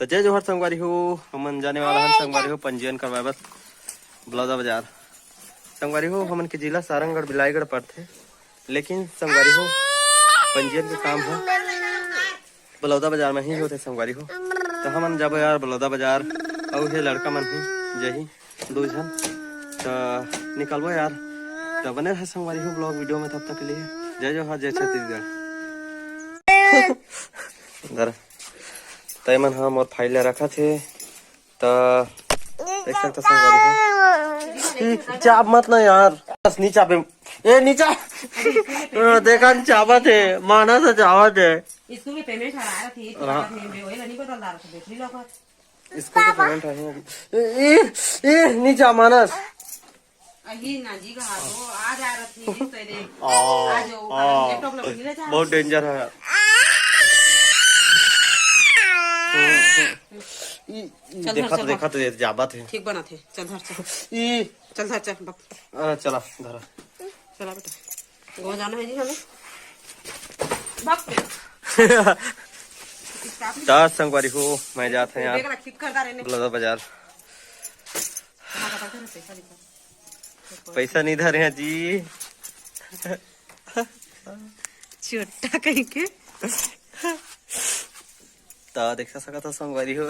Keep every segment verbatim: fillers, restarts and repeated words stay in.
जय जोहार संगवारी हो, हमन जाने वाला हन संगवारी हो पंजीयन करवाए बर बलौदा बाजार। संगवारी हो, हमन के जिला सारंगढ़ बिलाईगढ़ पड़थे, लेकिन संगवारी हो, पंजीयन के काम ह बलौदा बाजार में ही होथे संगवारी हो। तो हमन जाबो यार बलौदा बाजार, अउ ये लड़का मन ही जही दू झन। तो निकलबो यार, तो बने रहे संगवारी हो vlog video में। तब तक के लिए जय जोहार, जय छत्तीसगढ़। धर, तय मन ह मोर file ला रखत हे, त देख सकत संगवारी हो। ई, चाप मत ना यार, बस नी चापे। ए, नी चाप। अ, देखा नी चापत हे, मानस ह चापत हे। स्कूल के payment हरा रही थी, हाँ। नहीं बे, वही नहीं बदल रहा था, बेचरी लोग। स्कूल के payment है। ए, ए, ए, नी चाप मानस। अही ना जी, कहा तो आ जा रहा थी, तेरे। आ, आ जाओ, आ, laptop ला नहीं ले जा। बहुत danger है। ई, ई, चल, देखा धर, तो, चल, देखा तो, ये जाबत है। ठीक बना थे। चल, धर, चल। ई। चल, धर, चल, बक। आ, चला, धरा। चला बेटा। गाँव जाना है जी हमें। बक। त संगवारी हो, मैं जात हँव यार। Bag ला ठीक कर दा रे ने। बलौदा बाजार। हाँ, बता दे ना, पैसा निकाल। पैसा नहीं धरे हैं जी। छोटा कहीं के। त देख सकत हो संगवारी हो,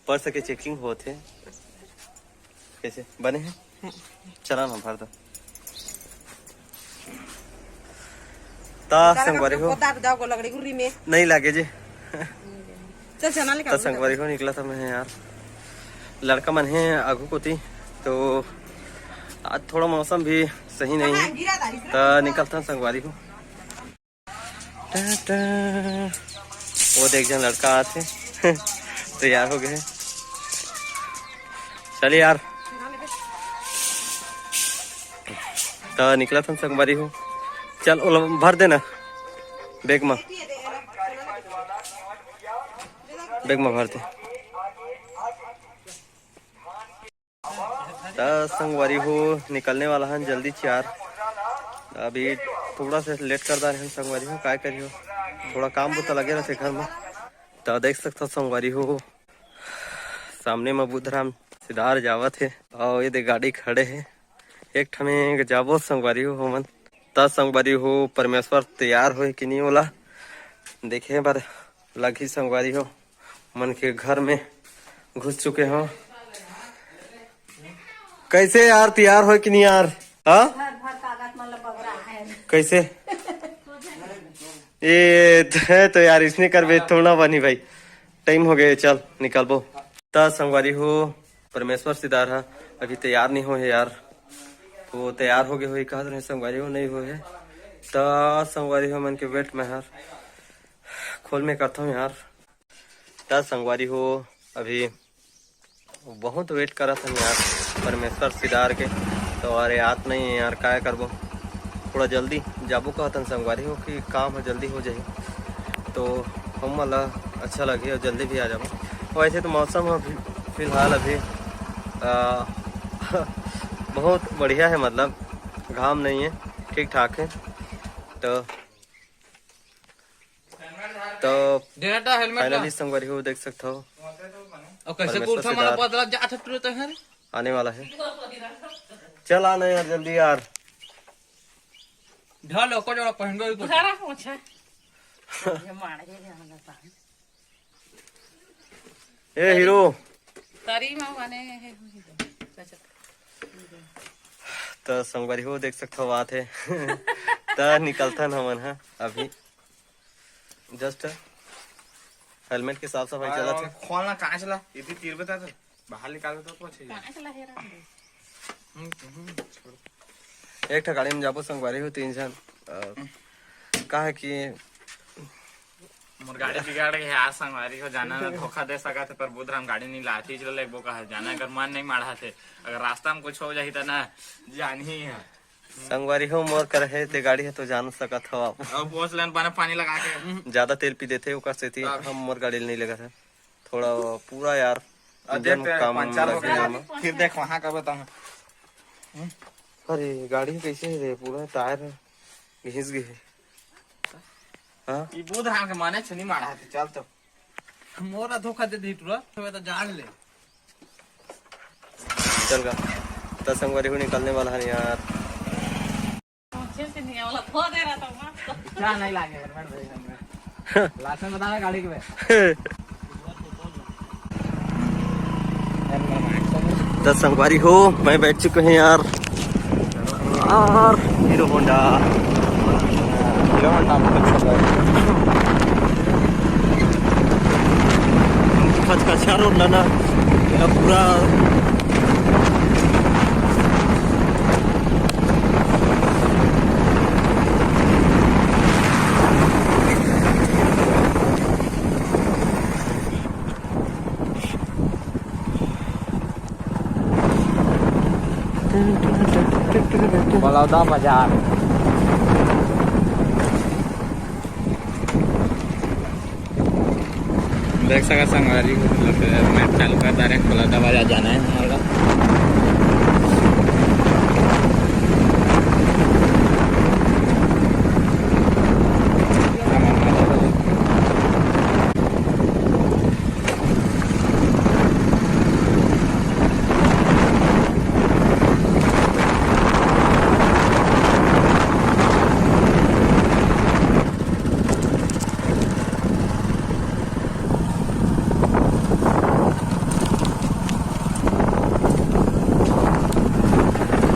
पर्स के checking होत हे। कैसे बने हैं? चला ना भर दो। त संगवारी हो, नहीं लागे जी। चल चना ले त संगवारी हो, निकला था मैं यार, लड़का मन हे आगू कोती, तो आज थोड़ा मौसम भी सही नहीं है, त निकलता संगवारी हो। टा, टा। वो देख, जन लड़का आथे। तैयार हो गए। चल यार। त निकला था संगवारी हो। चल, ओला भर देना। Bag में। Bag में भर दे। त संगवारी हो, निकलने वाला हन जल्दी च यार। अभी थोड़ा से late कर डारे हन संगवारी हो, काय करियो, थोड़ा काम बुता लगे रहते घर में। त देख सकत हो संगवारी हो, सामने में बुधराम सिधार जावत हे, अउ ये दे गाड़ी खड़े हे। एक ठमे जाबो संगवारी हो हमन। त संगवारी हो, परमेश्वर तैयार होए कि नहीं, ओला देखे बर लगही संगवारी हो। मन के घर में घुस चुके हो। कैसे यार, तैयार हो कि नहीं यार? हाँ? घर भर कागज मन ल बगरा है। कैसे? ए, तो, तो यार, इसने करबे थोड़ा बनी भाई, time हो गए, चल निकलबो। त संगवारी हो, परमेश्वर सिदार हा अभी तैयार नहीं हो है यार, वो तैयार हो गए हो, कहत रहे संगवारी हो, नहीं हो है। त संगवारी हो, मन के wait में हर खोल में करता हूँ यार। त संगवारी हो, अभी बहुत wait करत हन यार परमेश्वर सिदार के, तो अरे आत नहीं है यार, काय करबो, थोड़ा जल्दी जाबो कहत हन संगवारी हो कि काम ह जल्दी हो जाही, तो हम ला अच्छा लगही और जल्दी भी आ जाबो। वैसे तो मौसम ह फि-, फिलहाल अभी, आ, बहुत बढ़िया है, मतलब घाम नहीं है, ठीक ठाक है। तो तो डेढ़ टा helmet finally ला। संगवारी हो, देख सकत हो, और कैसे परमेश्वर कुर्ता से मारा डर बदला जात है तुरंत है रे? आने वाला है। चल आना यार, जल्दी यार। ढल ओकर जोड़ा पहनबे ही कुर्ता। सारा पूछे। ये मार के जाना था। ए हीरो। तारी माँ माने है। त संगवारी हो, देख सकत हो, बात है। त निकलथन हमन ह अभी। Just helmet के साफ सफाई चलत है। खोलना कांच ला, इतनी तीर बता तो बाहर निकाल दो, तो अच्छे। कांच ला हेरा दे। हम्म, हम्म, छोड़। एक ठा गाड़ी में जाबो संगवारी हो, तीन झन। अ, का है कि मोर गाड़ी बिगाड़ गए आज संगवारी हो, जाना ना धोखा दे सकत है, पर बुधराम गाड़ी नहीं लाती, चलो लेबो कहा जाना, अगर मन नहीं माढ़ा थे, अगर रास्ता में कुछ हो जाही त ना जान ही है। संगवारी हो, मोर कर है ते गाड़ी है तो जान सकत हो आप। अब पहुंच लेन पानी, पानी लगा के। ज्यादा तेल पी देथे ओकर सेती अब हम मोर गाड़ी नहीं लेगत है। थोड़ा पूरा यार, अब इंजन देख, काम पंचर हो लगे गया। जामा। फिर देख वहां का बताऊं। अरे गाड़ी कैसे है रे, पूरा टायर घिस गए है। हाँ? ई बुधराम के माने छनी मारा है, चल तो। मोला धोखा दे दी टूरा, तो मैं तो जान ले। चल गा, त संगवारी हो निकलने वाला है यार। जा नहीं लागे, लासन बतावे गाड़ी के। त संगवारी हो, मैं बैठ चुके हैं यार, यार, हीरो होंडा। हीरो होंडा में कुछ सब है। खचखचा रोड ना, ना, पूरा। बलौदा बाजार। देख सका संगवारी, मतलब, map चालू कर डारे, बलौदा बाजार जाना है हमारा।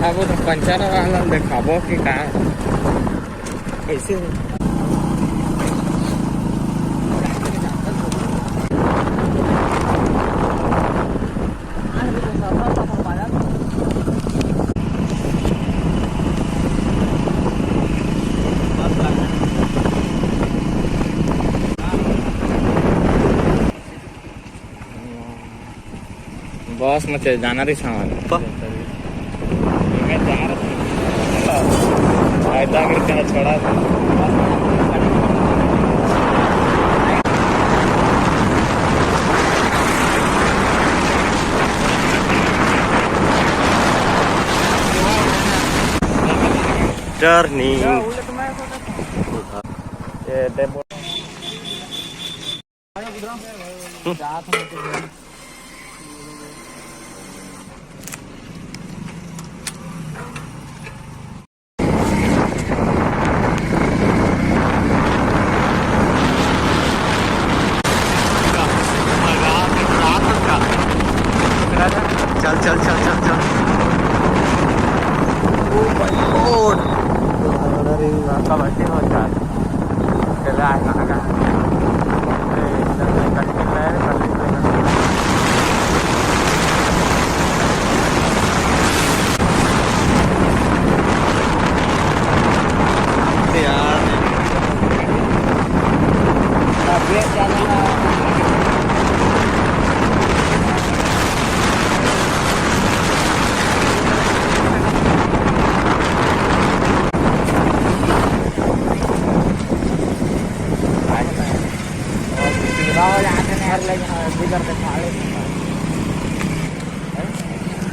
अब वो तो पंचर वाला देखाबो कि का, कैसे हो? बस में चल जाना रही सामान। पा- फायदा करके छोड़ा। Turning। ये टेम्पो। चल, चल, चल, चल, चल। Oh my God। अरे, का बैठे हो, चल। चला, आए, कहाँ का?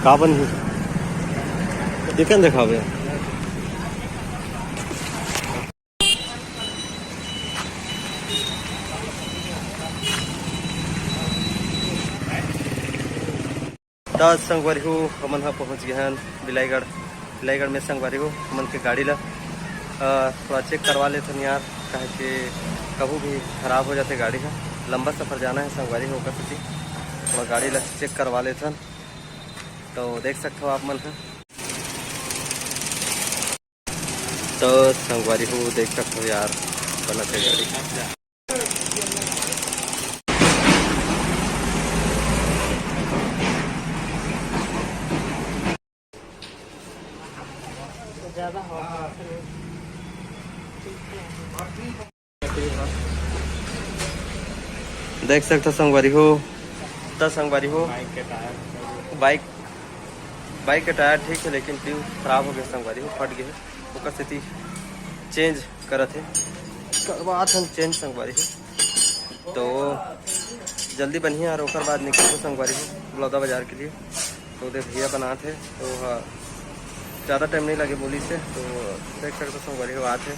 का बन हे? चिकन देखाबे। त संगवारी हो, हमन ह पहुंच गए हन बिलाईगढ़। बिलाईगढ़ में संगवारी हो, हमन के गाड़ी ला, अ, थोड़ा चेक करवा लेथन यार, काहे कि कभू भी खराब हो जाथे गाड़ी ह। लंबा सफर जाना है संगवारी हो, ओकर सेती थोड़ा गाड़ी ला चेक करवा लेथन। तो देख सकथव आप मन ह। तो संगवारी हो, देख सकथव यार, बनत हे गाड़ी। देख सकथव संगवारी हो, त संगवारी हो, बाइक के टायर। बाइक, बाइक के टायर ठीक हे, लेकिन ट्यूब खराब हो गए संगवारी हो, फट गए, ओकर सेती चेंज करत हे, करवात हन चेंज संगवारी हो। तो जल्दी बनिया और ओकर बाद निकलबो संगवारी हो बलौदा बाजार के लिए। तो दे भैया बनात हे, तो ह, ज़्यादा टाइम नहीं लगे बोली से, तो देख सकथव संगवारी हो आत हे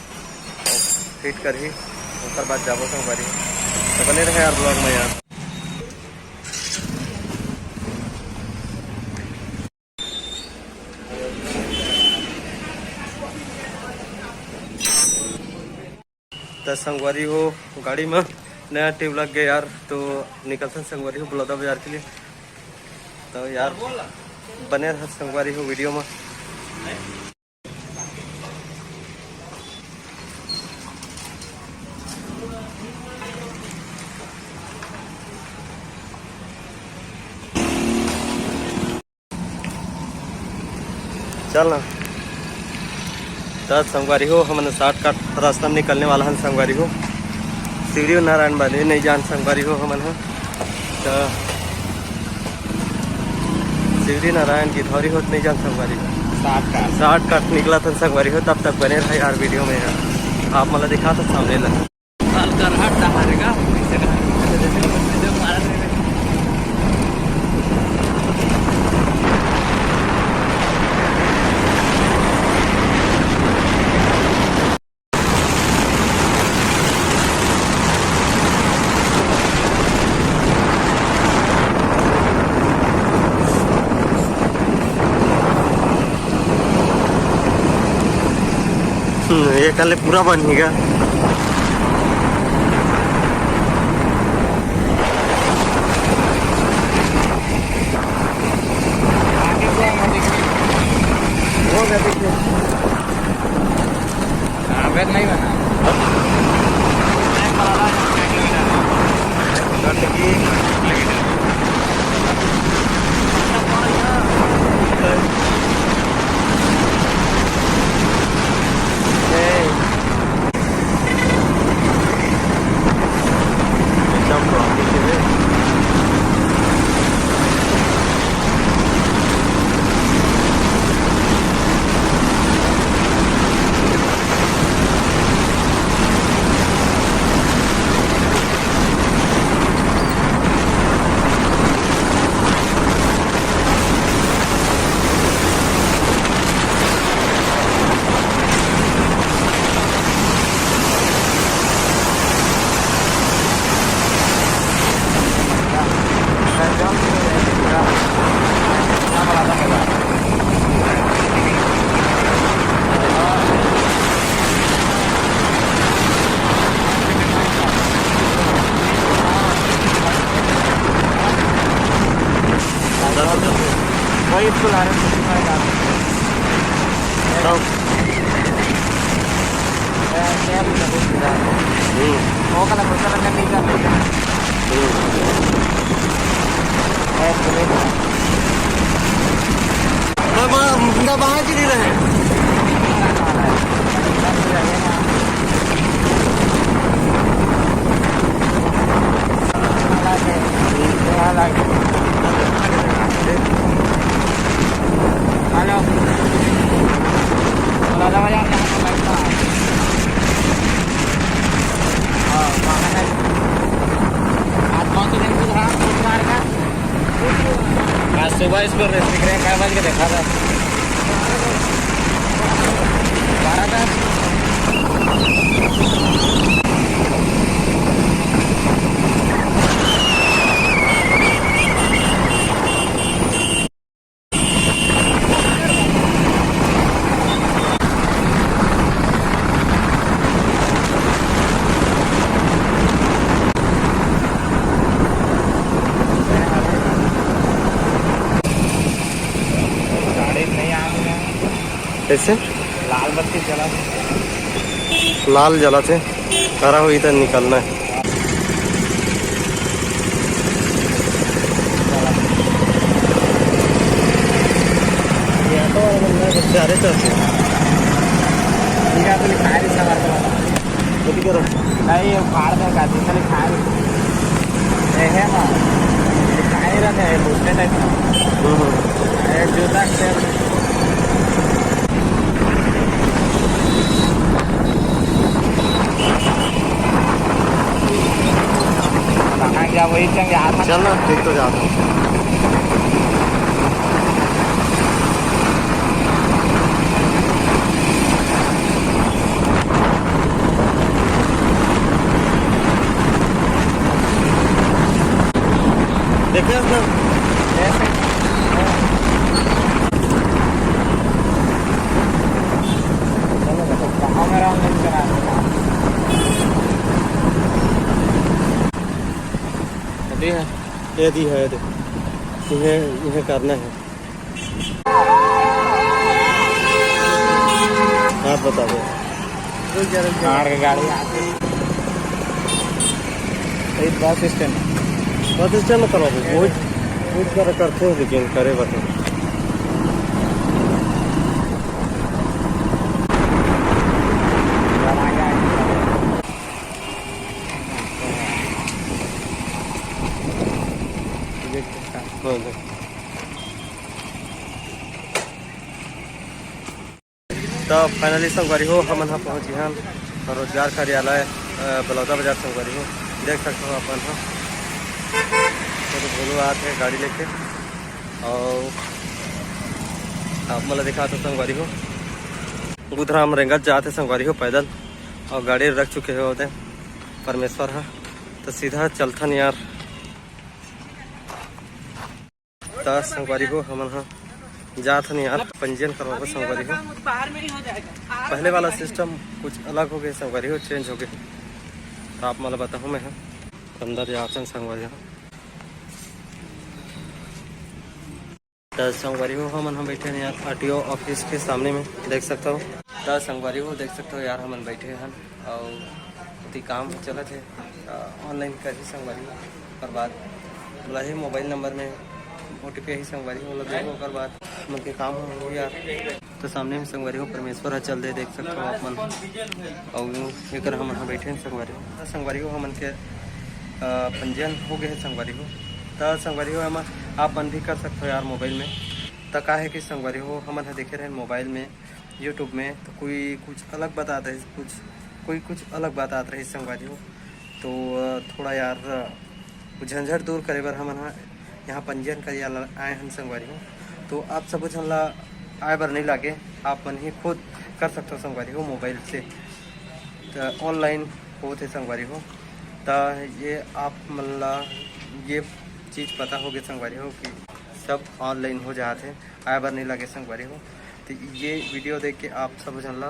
और फिट करही, ओकर बाद जाबो संगवारी हो। तो बने रहे यार ब्लॉग में यार। संगवारी हो, गाड़ी में नया ट्यूब लग गया यार, तो निकलथन संगवारी हो बलौदा बाजार के लिए। तो यार, बने रह संगवारी हो वीडियो में। चल ना। त संगवारी हो, हमन शॉर्टकट रास्ता में निकलने वाला हन संगवारी हो। शिवरी नारायण बांधे नहीं जान संगवारी हो हमन ह। त शिवरी नारायण गिधौरी होत नहीं जान संगवारी हो। शॉर्टकट। शॉर्टकट निकला था संगवारी हो, तब तक बने रहे यार वीडियो में यार। आप मला दिखा था सामने ला। साल का रहा डहारेगा, इसे डहारेगा, जैसे कि बंदे जो मारा था। हम्म, ये कल पूरा बन ही गया। वो गया, देखिए। हाँ, बैग नहीं बना। एकदम ट्रॉफिक है। वही स्कूल आ रहे हैं। हम्म। वो कलर, वो कलर का टीका। हम्म। दबा, दबाए भी नहीं रहे। हेलो। बलौदा बाजार जाना पड़ता है। हाँ, वहाँ का। आज कौन से दिन को था? बुधवार का। आज सुबह इसको रेसिग्रे का बज के देखा था। बारह का। गाड़ी नहीं आ रही है। कैसे? लाल बत्ती जला। लाल जला थे। करा हुई तो निकलना है। ये ऑटो वाला बंदा है, सबसे आगे चढ़ते हैं। ठीक है, तो लिखा है सवाल का। कथी करो? नहीं, ये फाड़ दे का, जैसे लिखा है। ये है ना, लिखा ही रहता है, दूसरे टाइप का। हम्म। ये जूता के कहाँ गया वही चंग यार। चल ना, ठीक तो जाता हूँ। देखे उसने? कहाँ मेरा ऑनलाइन करा? ये दी है, ये दे। इन्हें, इन्हें करना है। आप बता दो। हमारे गाड़ी आते। ये बस स्टैंड। बस स्टैंड में करवा दो। बहुत, बहुत सारा करते हैं, लेकिन करे बता। तो finally संगवारी हो, हमन ह पहुंच गे हन रोजगार कार्यालय, अ, बलौदा बाजार संगवारी हो। देख सकते हो अपन ह, तो बोलो आत है गाड़ी लेके, और आप मन ला दिखात हो संगवारी हो, बुधराम रेंगत जात है संगवारी हो पैदल, और गाड़ी रख चुके हो ओदे परमेश्वर ह। तो सीधा चलथन यार। त संगवारी हो, हमन ह जात हन यार पंजीयन करवाबो संगवारी हो। पहले वाला सिस्टम कुछ अलग हो गए संगवारी हो, चेंज हो गए। त आप मन ल बताहूँ मैं ह, अंदर जात हन संगवारी हो। त संगवारी हो, हमन ह बैठे हन यार आरटीओ ऑफिस के सामने में, देख सकता हो। त संगवारी हो, देख सकता हो यार, हमन बैठे हन और ओती काम चलत हे। त ऑनलाइन करही संगवारी हो, ओकर बाद बुलाही मोबाइल नंबर में ओटीपी आही संगवारी हो, ओला देबो, ओकर बाद हमन के काम हो यार। त सामने में संगवारी हो परमेश्वर ह चल दे, देख सकता हो आप मन। और एकर हमन ह बैठे हन संगवारी हो। त संगवारी हो, हमन के, अ, पंजीयन हो गए हे संगवारी हो। त संगवारी हो, एमा आप मन भी कर सकते हो यार मोबाइल में। त का है कि संगवारी हो, हमन ह देखे रहेन मोबाइल में, YouTube में, तो कोई कुछ अलग बतात रहिस, कुछ, कोई कुछ अलग बतात रहिस संगवारी हो। तो, अ, थोड़ा यार, अ, वो झंझट दूर करे बर हमन ह यहाँ पंजीयन करे ला आए हन संगवारी हो। तो आप सबो झन ला आए बर नहीं लागे, आप मन ही खुद कर सकते हो संगवारी हो मोबाइल से। त ऑनलाइन होत हे संगवारी हो। त ये आप मन ला ये चीज़ पता होगे संगवारी हो कि सब ऑनलाइन हो जात हे, आए बर नहीं लागे संगवारी हो। तो ये वीडियो देख के आप सब झन ला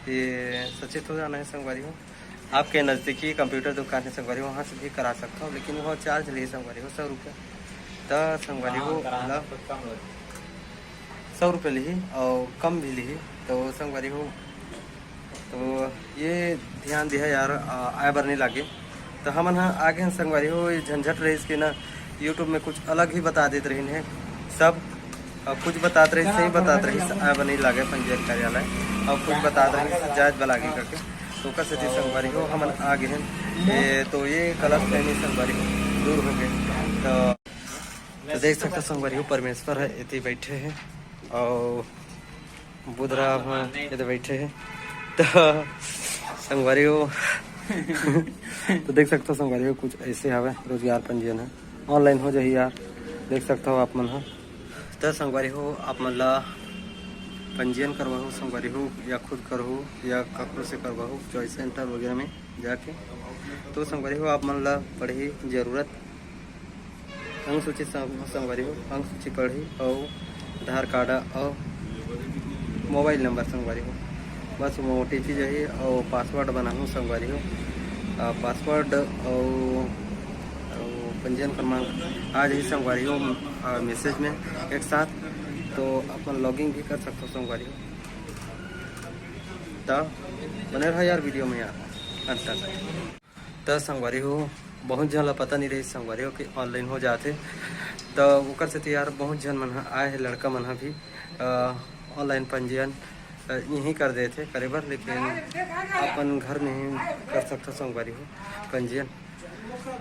ये सचेत हो जाना है संगवारी हो। आपके नज़दीकी कंप्यूटर दुकान है संगवारी हो, वहाँ से भी करा सकता हो, लेकिन वह चार्ज लिए संगवारी हो सौ रुपया। त संगवारी हो, हाँ, करा मतलब, कुछ कम हो। सौ रुपया लिही और कम भी लिही। तो संगवारी हो, तो ये ध्यान दिहा यार, आ, आए बर नहीं लागे। तो हमन ह आगे हन संगवारी हो, ये झंझट रहिस कि ना, YouTube में कुछ अलग ही बता देत रहिन हे सब, और कुछ बतात रहिस, सही बतात रहिस, आए बर नहीं लागे पंजीयन कार्यालय, और कुछ बतात रहिस जायज बर लागे करके। तो ओकर सेती संगवारी हो, हमन आगे हन। ये तो ये गलत फहमी संगवारी हो दूर हो गए। तो, तो देख सकता संगवारी हो, परमेश्वर है एती बैठे हैं और बुधराम ह एदे बैठे हे। तो संगवारी हो, तो देख सकता हो संगवारी हो, कुछ ऐसे हवे रोजगार पंजीयन ह, ऑनलाइन हो जाही यार, देख सकता हो आप मन ह। तो संगवारी हो, आप मन ला पंजीयन करवाहू संगवारी हो, या खुद करहू या कखरो से करवाहू, चॉइस सेंटर वगैरह में जाके। तो संगवारी हो, आप मन ला पड़ही जरूरत अंग सूची संग-, संगवारी हो, अंग सूची पड़ही अउ आधार कार्ड अउ मोबाइल नंबर संगवारी हो। बस वो ओटीपी जाही अउ पासवर्ड बनाहूँ संगवारी हो। आ, पासवर्ड अउ, अउ पंजीयन क्रमांक आ जाही संगवारी हो, आ, मैसेज में एक साथ। तो अपन लॉगिन भी कर सकते हो संगवारी हो। त बने रहा यार वीडियो में यार, अंत तक। त संगवारी हो, बहुत झन ला पता नहीं रही संगवारी हो कि ऑनलाइन हो जाथे। त ओकर सेती यार बहुत झन मन ह आए हे, लड़का मन ह भी, अ, ऑनलाइन पंजीयन, अ, यहीं कर देथे करे बर, लेकिन अपन घर में ही कर सकथो संगवारी हो पंजीयन।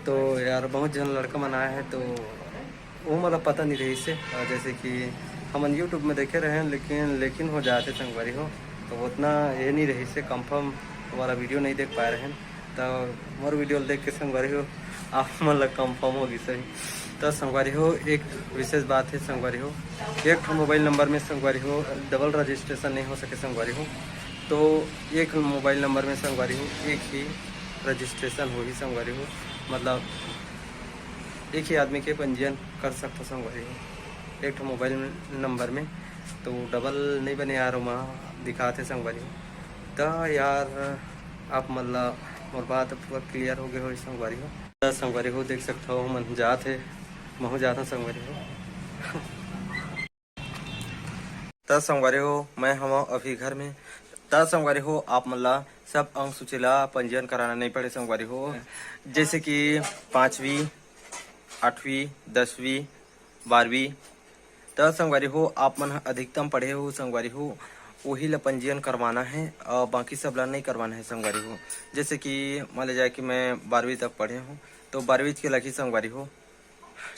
तो यार बहुत झन लड़का मन आए हे, तो वो मोला पता नहीं रहिस हे। अ, जैसे कि हमन YouTube में देखे रहेन, लेकिन, लेकिन हो जाथे संगवारी हो, तो उतना ये नहीं रहिस हे, कंफर्म वाला वीडियो नहीं देख पाए रहेन। तो मोर वीडियो देख के संगवारी हो, आप मन ला कंफर्म हो गिस हे। तो संगवारी हो, एक विशेष बात है संगवारी हो, एक ठो मोबाइल नंबर में संगवारी हो डबल रजिस्ट्रेशन नहीं हो सके संगवारी हो। तो एक मोबाइल नंबर में संगवारी हो एक ही रजिस्ट्रेशन होही संगवारी हो, मतलब एक ही आदमी के पंजीयन कर सकथो संगवारी हो, एक ठो मोबाइल नंबर में। तो डबल नहीं बने यार, ओमा दिखात हे संगवारी हो। त यार, आप मन ला मोर बात पूरा क्लियर हो गए हो संगवारी हो। त संगवारी हो, देख सकत हो, मन जात हे, महू जात हंव संगवारी हो। त संगवारी हो, मैं हंव अभी घर में। त संगवारी हो, आप मन ला सब अंग सूची ला पंजीयन कराना नहीं पड़े संगवारी हो, जैसे कि पाँचवीं, आठवीं, दसवीं, बारहवीं। त संगवारी हो, आप मन ह अधिकतम पढ़े हो संगवारी हो, वही ला पंजीयन करवाना है और बाकी सब ला नहीं करवाना है संगवारी हो। जैसे कि मान ले जाए कि मैं बारहवीं तक पढ़े हूँ, तो बारहवीं के लगही संगवारी हो,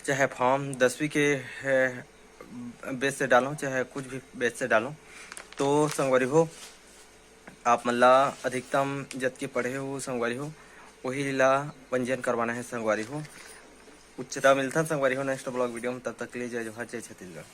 चाहे फॉर्म दसवीं के, है, बेस से डालो, चाहे कुछ भी बेस से डालो, तो संगवारी हो, आप मन ला अधिकतम जतके पढ़े हो संगवारी हो, वही ला पंजीयन करवाना है संगवारी हो। उच्चता मिलथन संगवारी हो नेक्स्ट ब्लॉग वीडियो में, तब तक के लिए जय जोहार, जय छत्तीसगढ़।